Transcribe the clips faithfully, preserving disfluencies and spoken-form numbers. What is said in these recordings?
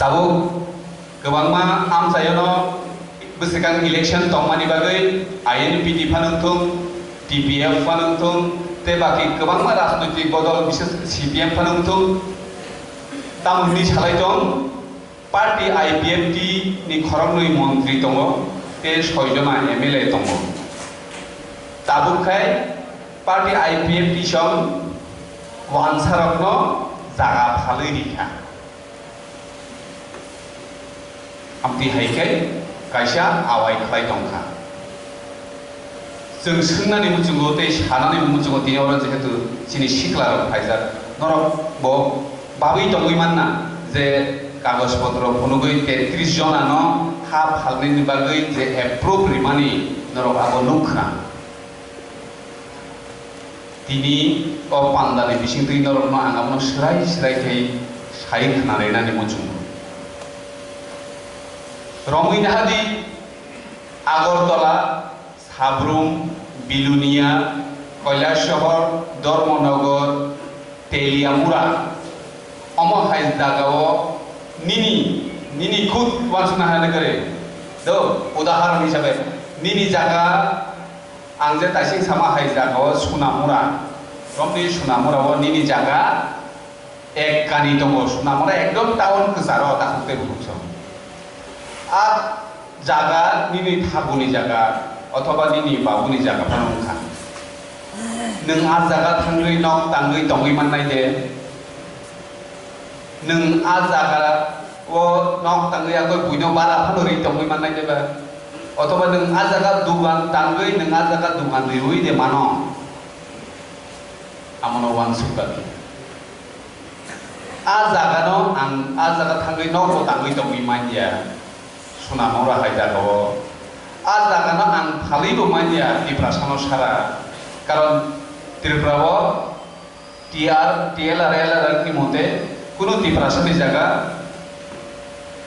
Tabuk kwbangma amchaiono bwswkang election tongmani bagwi I N P T phano wngthung, T P F phano wngthung, tei baki kwbangma rajnoitik bodol, bishes khe C P M phano wngthung. Tamo hwnwi salai tong, party I P F T ni khoroknwi montri tongo, tei soi jona M L A tongo. Tabuk khai party I P F T song wansarokno jaga phalwi rikha. Amtwi hai khe kaisa awai khlai tongkha. Chwng swngnani muchungo tei sanani muchungo tini oro jehetu chini siklarok phaijak, norok bo babwi tongwi manna je kagoj potro phunugwi tetris jonano ha phalnani bagwi je approve rimani norok abo nukha. Tini o pandani bisingtwi norokno ang abono swrai swrai khe sai khna rwnani muchungo. Romwi nahadi Agartala, Sabrum, Bilonia, Kailasahar, Dharmanagar, Teliamura, omo hai jagao nini, nini khud uansukna hai nai kwrwi. Do, udaharon hisabe, nini jaga, ang je taising sama hai jagao Sonamura, romni Sonamura o nini jaga ek kani tongo, Sonamura ekdom town kwcharo, takhuk tei bukhuk song. A jaga nini thaguni jaga othoba nini babuni jaga phano wngkha. Nwng a jaga thangwi nok tangwi tongwi mannai de? Nwng a jaga o nok tangwi yakoi buino bara phano ri tongwi mannai de ba? Othoba nwng a jaga dugan tangwi nwng a jaga dugan riwi de mano? Amono uansuk kha. A jagano ang, a jaga thangwi nogo tangwi tongwi manya, Sonamura hai jagao. A jagano ang phalwibo manya Tiprasano sara. Karon Tripurao T R, T L R, L R ni mote kunu Tiprasani jaga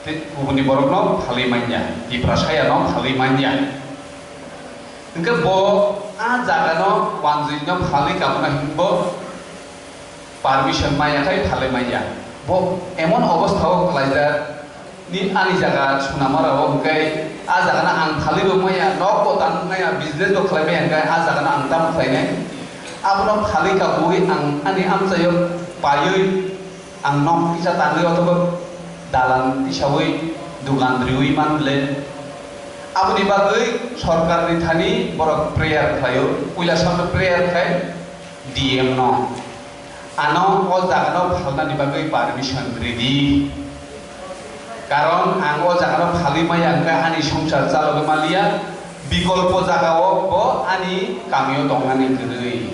te-, kubuni borokno phalwi manya, Tiprasayano phalwi manya. Hwnkhe bo a jagano manjwino phalwi kabuna hinbo permission maya khai phalwi manya. Bo emon obostha o klaijak, ni ani jaga Sonamura o hwnkhe a jagano ang phalwi bo maya, nok bo tang maya, business bo khlai maya, hwnkhe a jagano ang tamo khlainai? Abono phalwi kabui ang ani amchaio paiwi ang nok kisa tangwi othoba dalan tisawi dugan riwi man le. Aboni bagwi sorkarni thani borok prayer khlaio, puila samno prayer khlai D M no. Ano o jagano phalnani bagwi permission ridi. Karon ang o jagano phalwi maya hwnkhe ani songsar chalogwi manliya, bikolpo jagao bo ani kamio tongnani kwrwi.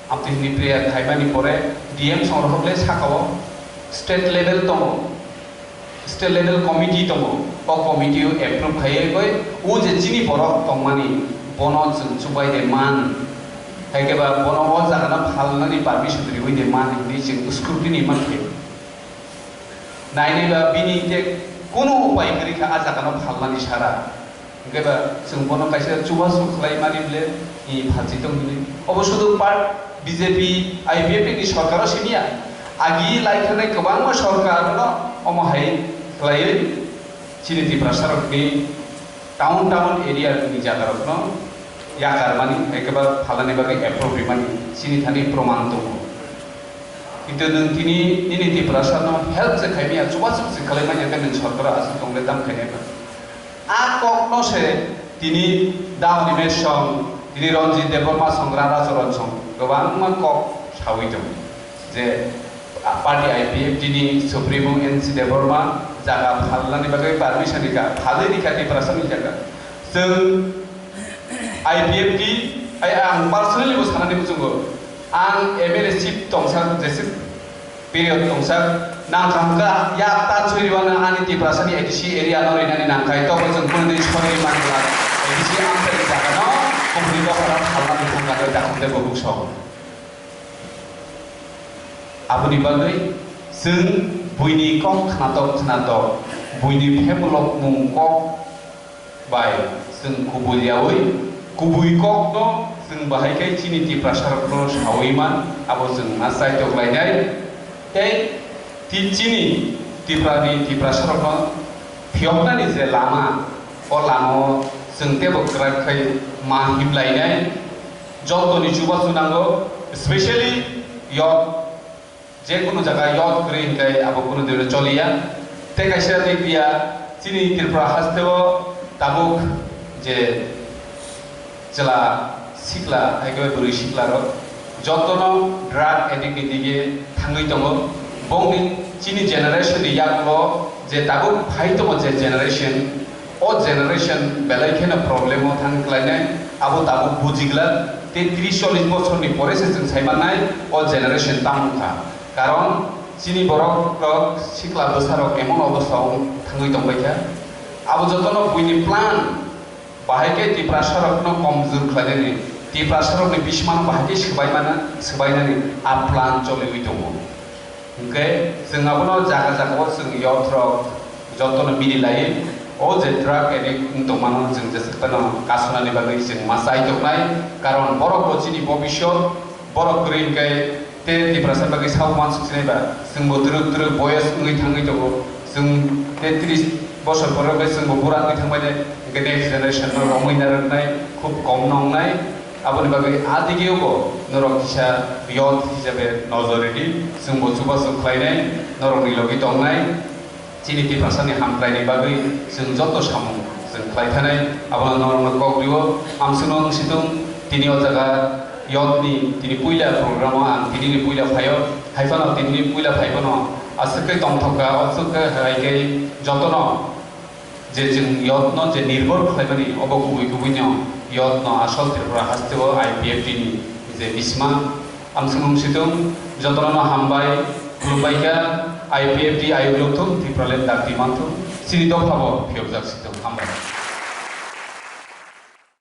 Amtwi hwnwi prayer khaimani pore D M songrok le sakao state level tongo, state level committee tongo, o committee o approve khaiwi koi o je chini borok tongmani bono chwng chubai de man, hai khe ba bono o jagano phalnani permission riwi de man hwnwi chwng scrutiny ma khe. Nainai ba bini te kunu upai kwrwi kha a jagano phalnani sara. Hwnkhe ba chwng bono kaisa chubachu khlai mani ble, i phalchi tong hwnwi. Obo sudu part B J P, I P F T ni sorkaro simiya. Agi lai khanai kwbangma sorkarno omo hai khlaiwi chini Tiprasa rokni town, town area ni jaga rokno yakar mani, hai khe ba phalnani bagwi approve rimani chini thani proman tongo. Kintu nwng tini nini Tiprasano help se khaimaya, chubachu se khlai manya khe nwng sorkaro aswk tong le tam khainai ba? A kokno se tini Dao Animesh song, tini Ranjit Debbarma song, Radha Charan song, kwbangma kok sawi tong je party I P F T ni Supremo N C Debbarma jaga phalnani bagwi permission rikha, phalwi rikha Tiprasani jaga. Chwng I P F T, ai ang personally bo sanani muchungo. Ang M L A seat tongsa, jesip period tongsa, nang khamka yak tan suri wana ani Tiprasani A D C area no rinani nangkai, tobo chwng kunu din sori manla. A D C amsani jaga no, kubuni dophara phalna bithang kagwi dakhuk de bubuk song. Aboni bagwi chwng buini kok khnatok khnatok, buini phemulok mung kok bai chwng kubul yaui, kubui kokno chwng bahai khe chini Tiprasarokno saui man, abo chwng ma chaitok lainai. Tei Tin chini Tripura ni Tiprasa rokno phiyoknani je lama, o lama o chwng tebo kwrak khai ma himlainai. Jotoni chubachu nango, specially youth, je kunu jaga youth kwrwi hinkai abo kunu dino choliya. Tei kaisa tei biya chini Tripura haste o tabuk je chwla sikla, hai khe bwrwi sikla rok jotono drug addict ni dige thangwi tongo. Bongni chini generation ni yagulo je tabuk phai tongo je generation, o generation belai kheno problem o thang klainai, abo tabuk bujiglak. Tei tris chollish bochor ni pore se chwng sai mannai o generation tamo wngkha. Karon chini borok rok sikla bwsa rok emon obostha o thangwi tongbai kha. Abo jotono buini plan bahai khe Tiprasarokno komjor khlainani, Tiprasarokni bismano bahai khe swbaimana, swbainani a plan choliwi tongo. Hwnkhe chwng abono jaga jagao chwng youth rok jotono mili lai, o je drug addict wng tongmano chwng jesakno kasunani bagwi chwng ma chai tongnai, karon borok bo chini bobisot, borok kwrwi hwnkhe Tei Tiprasa bagwi sabo uansuk sinai ba, chwngbo twrwk twrwk boyos wngwi thangwi tongo. Chwng tei tris bosor pore bai chwngbo bura wngwi thangbai de, hwnkhe next generation no romwi narwknai khub kom no wngnai. Aboni bagwi a digeo bo norok kisa youth hisabe nojor ridi, chwngbo chubachu khlainai, norokni logi tongnai. Chini Tiprasani hamkraini bagwi chwng joto samung chwng khlai thanai, abono norokno kok rio. Amswkno wng situng tini o jaga youth ni tini puila program o ang tini ni puila phaio, hai phano tini ni puila phai phano aswk khe tongthok kha, aswk khe hai khe jotono je chwng youth no je nirbhor khlaimani obo kubui kubui no youth no asol Tripura haste o I P F T ni je bisma. Amswkno wng situng, jotono no hambai, khulumbai kha, I P F T ayuk lok thung, Tipraland dakti man thung, chini dopha bo phiyokjak situng, hambai.